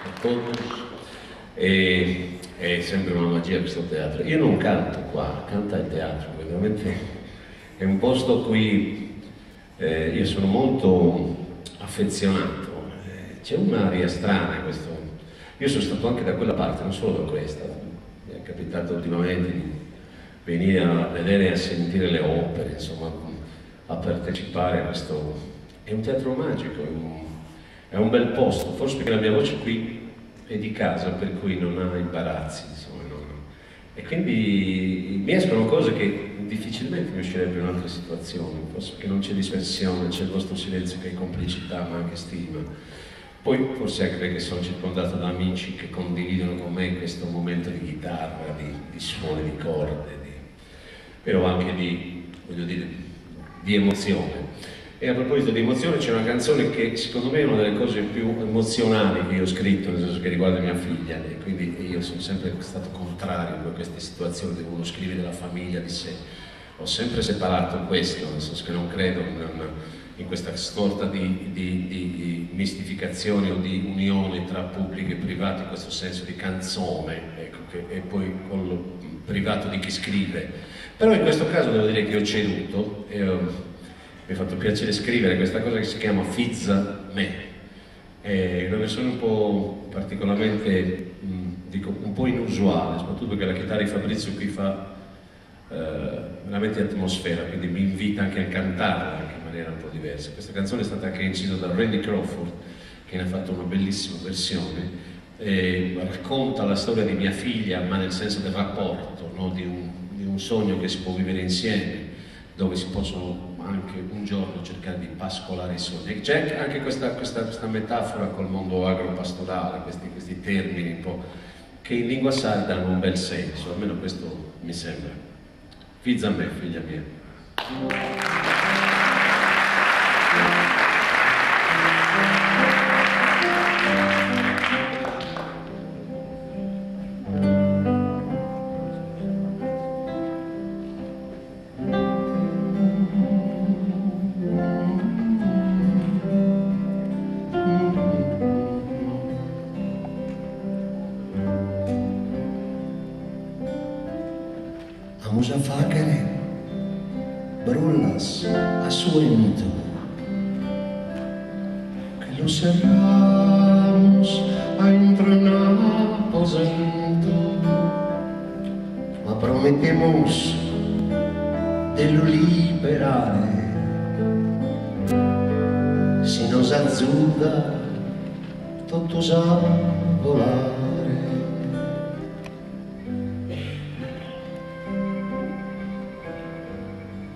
a totus. E è sempre una magia questo teatro. Io non canto qua, canta il teatro, veramente è un posto a cui io sono molto affezionato. C'è un'aria strana in questo. Io sono stato anche da quella parte, non solo da questa. Mi è capitato ultimamente di venire a vedere e a sentire le opere, insomma, a partecipare a questo. È un teatro magico, è un bel posto, forse perché la mia voce qui è di casa, per cui non ha imbarazzi, insomma, no, no. E quindi mi escono cose che difficilmente mi uscirebbero in altre situazioni, forse perché non c'è dispersione, c'è il vostro silenzio che è complicità ma anche stima. Poi forse anche perché sono circondato da amici che condividono con me questo momento di chitarra, di suoni, di corde, però anche di, voglio dire, di emozione. E a proposito di emozione c'è una canzone che secondo me è una delle cose più emozionali che io ho scritto, nel senso che riguarda mia figlia, e quindi io sono sempre stato contrario a queste situazioni dove uno scrive della famiglia, di sé. Ho sempre separato questo, nel senso che non credo in questa sorta di mistificazione o di unione tra pubblico e privato, in questo senso di canzone, ecco, che è poi quello privato di chi scrive. Però in questo caso devo dire che ho ceduto e mi è fatto piacere scrivere questa cosa che si chiama Fiza Me. È una versione un po' particolarmente, dico, un po' inusuale, soprattutto perché la chitarra di Fabrizio qui fa veramente atmosfera, quindi mi invita anche a cantarla anche in maniera un po' diversa. Questa canzone è stata anche incisa da Randy Crawford, che ne ha fatto una bellissima versione, e racconta la storia di mia figlia, ma nel senso del rapporto, no? Di un sogno che si può vivere insieme, dove si possono anche un giorno cercare di pascolare i sogni. C'è anche questa metafora col mondo agropastorale, questi termini un po' che in lingua sarda hanno un bel senso, almeno questo mi sembra. Fiza me, figlia mia. Amus a faghere brullas a su 'entu, che lu serramus a intro 'e un'aposentu, ma promittimus de lu liberare si nos azudat totus a bolare.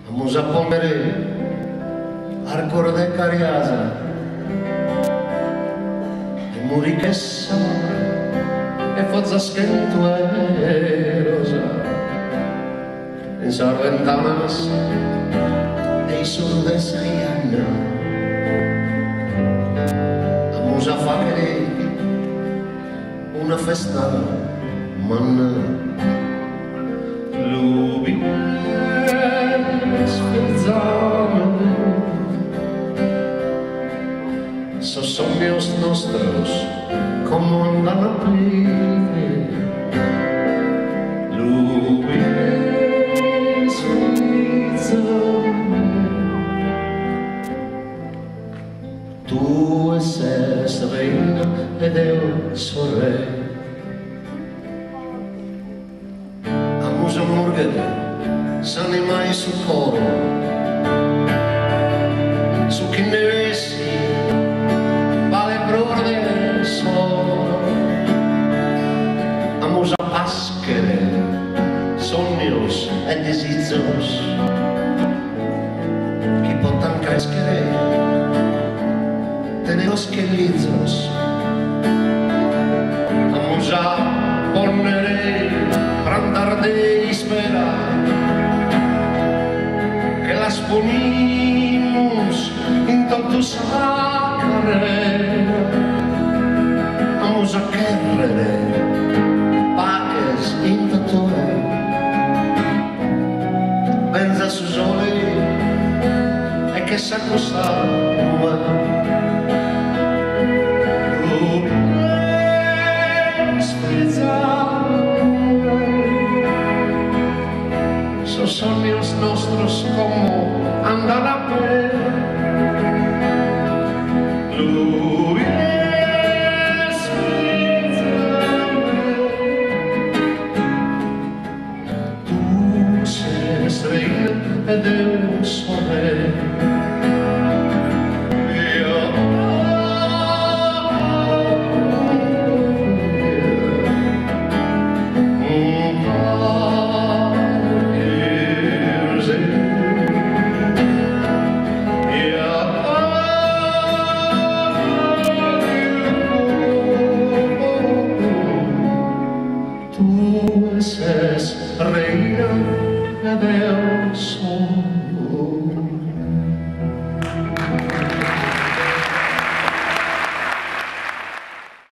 Amus a ponnere arcos de cariasa e murichessa e fozas chentu 'e rosa in sas ventanas e in s'oru de sa janna. Amus a faghere una festa manna. Lu bies, fiza me', sos sonnios nostros como andan a prite. Lu bies, fiza me', tue ses reina e deo so re. Amus a murghere s'anima in su coro, su chi nde essit balet prus de s'oro. Amus a paschere sonnios e disizos chi potan creschere teneros che lizos. Amus a ponnere prantas de ispera che las ponimus in totu sa carrera. Amus a cherrere.